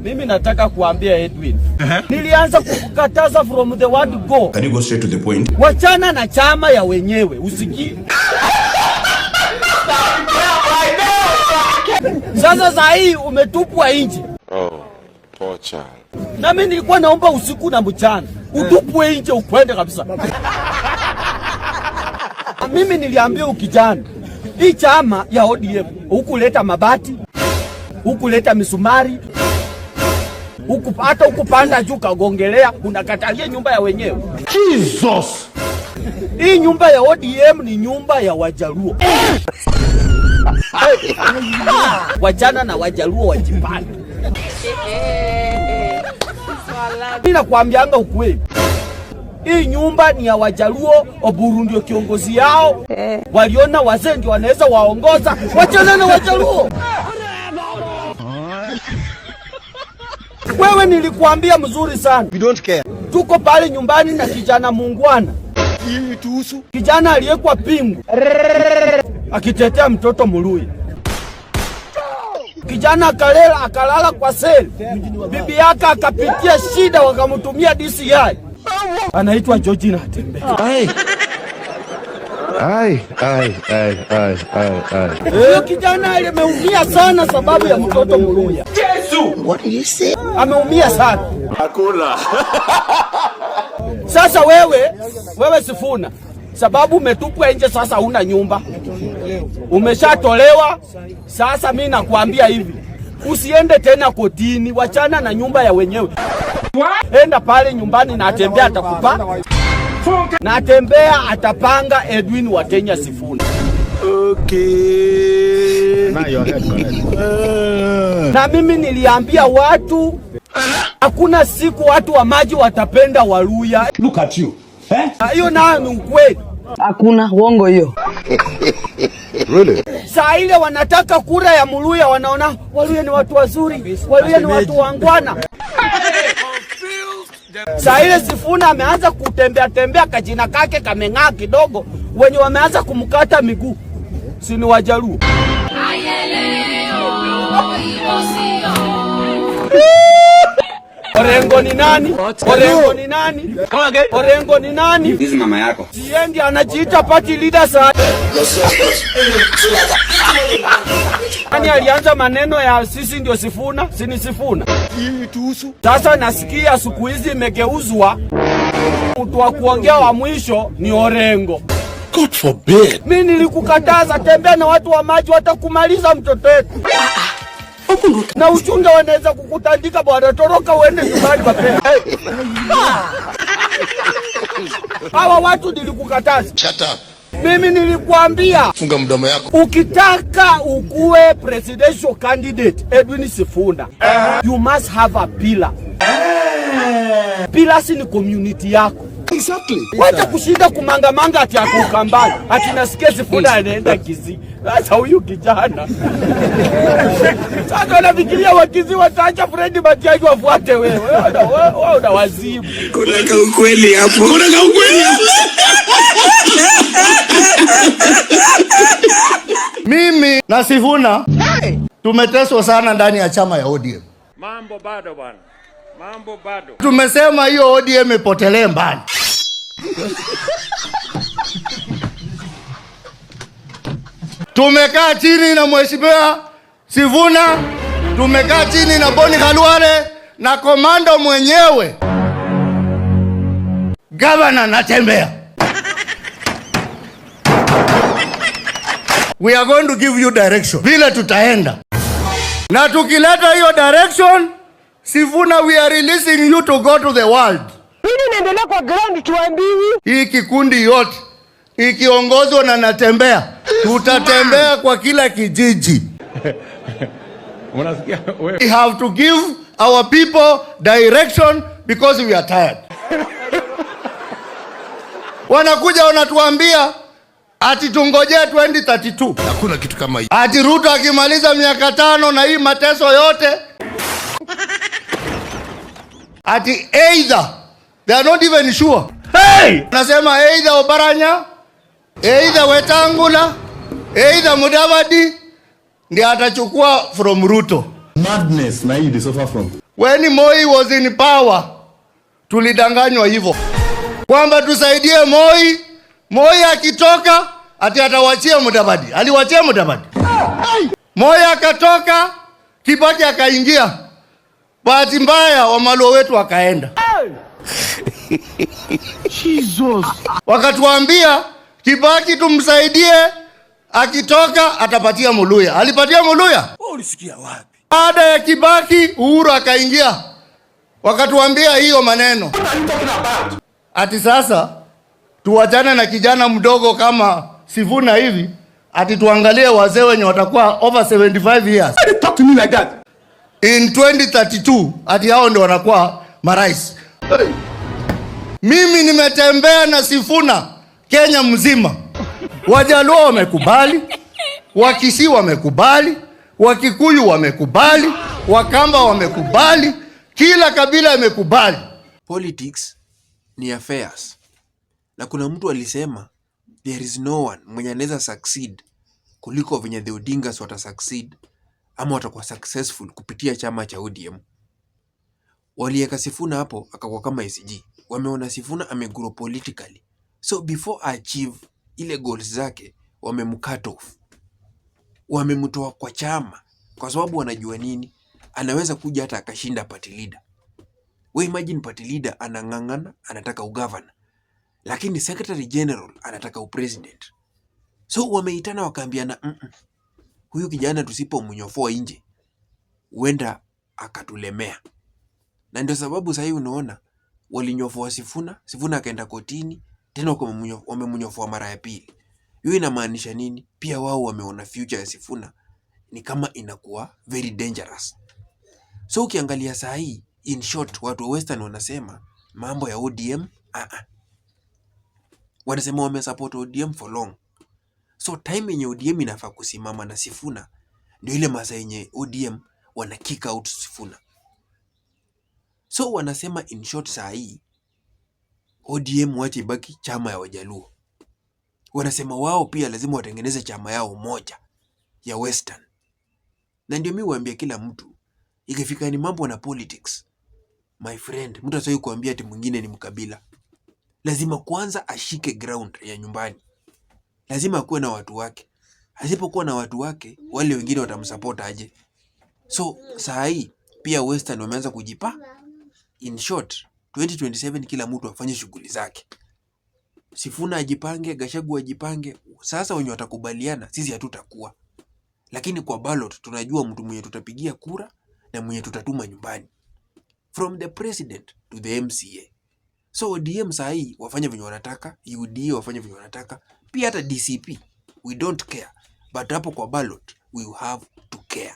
Mimi nataka kuambia Edwin. Nilianza kukukataza from the word go. Can you go straight to the point? Wachana na chama ya wenyewe, usikii? Sasa saa hii umetupwa nje. Oh, poor child. Na mimi nilikuwa naomba usiku na mchana utupwe nje ukwende kabisa. Mimi niliambia ukijana, hii chama ya ODM hukuleta mabati, hukuleta misumari, huku hata hukupanda juu kagongelea, unakatalia nyumba ya wenyewe. Jesus! Hii nyumba ya ODM ni nyumba ya Wajaluo. Wachana na Wajaluo wajipange. Mimi nakwambianga ukweli. Hii nyumba ni ya Wajaluo, Oburu ndio kiongozi yao. Waliona wazee ndio wanaweza waongoza. Wachana na Wajaluo. Wewe nilikuambia mzuri sana. We don't care. Tuko pale nyumbani na kijana muungwana. Tuhusu. Kijana aliyekuwa pingu akitetea mtoto Muluya. Kijana akalela akalala kwa seli, bibi yake akapitia shida, wakamtumia DCI. Anaitwa Georgina Natembeya. Ai. Ai, ai, ai, ai, ai, ai. Huyo kijana ameumia sana sababu ya mtoto Muluya. Yesu! What did you say? Ameumia sana. Hakuna. Sasa wewe Sifuna, sababu umetupwa nje, sasa huna nyumba, umeshatolewa. Sasa mi nakwambia hivi, usiende tena kotini, wachana na nyumba ya wenyewe. Enda pale nyumbani na Atembea atakupa, na Atembea atapanga Edwin Watenya Sifuna. Okay. Na mimi niliambia watu, hakuna siku watu wa maji watapenda Waluya. Look at you. Eh? Hiyo nayo ni ukweli. Hakuna uongo hiyo. Really? Saa ile wanataka kura ya Muluya, wanaona Waluya ni watu wazuri, Waluya ni watu wangwana. Saa ile Sifuna ameanza kutembea tembea, kajina kake kameng'aa kidogo, wenye wameanza kumkata miguu si ni Wajaluo? Orengo ni nani? Orengo ni nani? Orengo ni nani? Hizi mama yako. Siendi anajiita party leader saa. Nani alianza maneno ya sisi ndio Sifuna, si ni Sifuna? Sasa nasikia siku hizi imegeuzwa, mtu wa kuongea wa mwisho ni Orengo. God forbid. Mi nilikukataza tembea na watu wa maji, watakumaliza mtoto wetu. Na uchunge wanaweza kukutandika bwana, toroka uende nyumbani mapema. Hawa watu nilikukataza. Shut up. Mimi nilikuambia Funga mdomo yako. ukitaka ukuwe presidential candidate Edwin Sifuna, you must have a pillar. Pillar si ni community yako. Exactly. Wacha kushinda kumangamanga ati akukambani ati nasikia Sifuna anaenda Kisii. Sasa huyu kijana sasa wanafikiria Wakisii wataacha Fred Matiang'i wafuate wewe. Wewe una wazimu. Kuna kaukweli hapo. Kuna kaukweli hapo. Mimi na Sifuna tumeteswa sana ndani ya chama ya ODM. Mambo bado bwana, mambo bado. Tumesema hiyo ODM ipotelee mbali. Tumekaa chini na Mheshimiwa Sifuna, tumekaa chini na Boni Khalwale na komando mwenyewe Gavana Natembeya. We are going to give you direction vile tutaenda, na tukileta hiyo direction Sifuna, we are releasing you to go to the world. Nini inaendelea kwa ground tuambiwi? Hii kikundi yote ikiongozwa na Natembeya, tutatembea kwa kila kijiji. Unasikia wewe? We have to give our people direction because we are tired. Wanakuja wanatuambia ati tungojee 2032. Hakuna kitu kama hiyo. Ati Ruto akimaliza miaka 5 na hii mateso yote, ati either they are not even sure. Hey! Nasema either Oparanya, either Wetangula, either Mudavadi ndiye atachukua from Ruto. Madness na hii they suffer from. When Moi was in power, tulidanganywa hivyo kwamba tusaidie Moi. Moi akitoka ati atawachia Mudavadi. Aliwachia Mudavadi. Moi akatoka, Kibaki akaingia. Bahati mbaya Wamalwa wetu wakaenda. Jesus. Wakatuambia Kibaki tumsaidie, akitoka atapatia Muluya. Alipatia Muluya? Ulisikia wapi? Baada ya Kibaki, Uhuru akaingia, wakatuambia hiyo maneno ati sasa tuwachane na kijana mdogo kama Sifuna hivi, ati tuangalie wazee wenye watakuwa over 75 years Talk to me like that. In 2032, ati hao ndio wanakuwa marais. Mimi nimetembea na Sifuna Kenya mzima, Wajaluo wamekubali, Wakisii wamekubali, Wakikuyu wamekubali, Wakamba wamekubali, kila kabila imekubali. Politics ni affairs, na kuna mtu alisema there is no one mwenye anaweza succeed kuliko venye the Odingas wata succeed ama watakuwa successful kupitia chama cha ODM. Walieka Sifuna hapo akakuwa kama SG. Wameona Sifuna amegrow politically, so before achieve ile goals zake wamemcut off, wamemtoa kwa chama kwa sababu wanajua nini, anaweza kuja hata akashinda party leader. We imagine party leader anang'ang'ana, anataka ugavana, lakini secretary general anataka upresident. So wameitana wakaambiana, huyu kijana tusipomnyofoa nje huenda akatulemea." Na ndio sababu sahii unaona walinyofoa Sifuna, Sifuna akaenda kotini tena wamemnyofoa mara ya pili. Hiyo inamaanisha nini? Pia wao wameona future ya Sifuna ni kama inakuwa very dangerous. So ukiangalia saa hii, in short, watu wa Western wanasema mambo ya ODM, ah ah. Wanasema wamesupport ODM for long. So time yenye ODM inafaa kusimama na Sifuna ndio ile masaa yenye ODM wana kick out Sifuna. So wanasema in short saa hii ODM wache ibaki chama ya Wajaluo. Wanasema wao pia lazima watengeneze chama yao moja ya Western. Na ndio mi huambia kila mtu, ikifika ni mambo na politics, my friend, mtu asiwahi kuambia ati mwingine ni mkabila. Lazima kwanza ashike ground ya nyumbani, lazima akuwe na watu wake. Asipokuwa na watu wake, wale wengine watamsupport aje? So saa hii pia Western wameanza kujipa. In short, 2027 kila mtu afanye shughuli zake. Sifuna ajipange, Gachagua ajipange. Sasa wenye watakubaliana, sisi hatutakuwa, lakini kwa ballot tunajua mtu mwenye tutapigia kura na mwenye tutatuma nyumbani, from the president to the MCA. So ODM saa hii wafanye venye wanataka, UDA wafanye venye wanataka, pia hata DCP, we don't care, but hapo kwa ballot we have to care.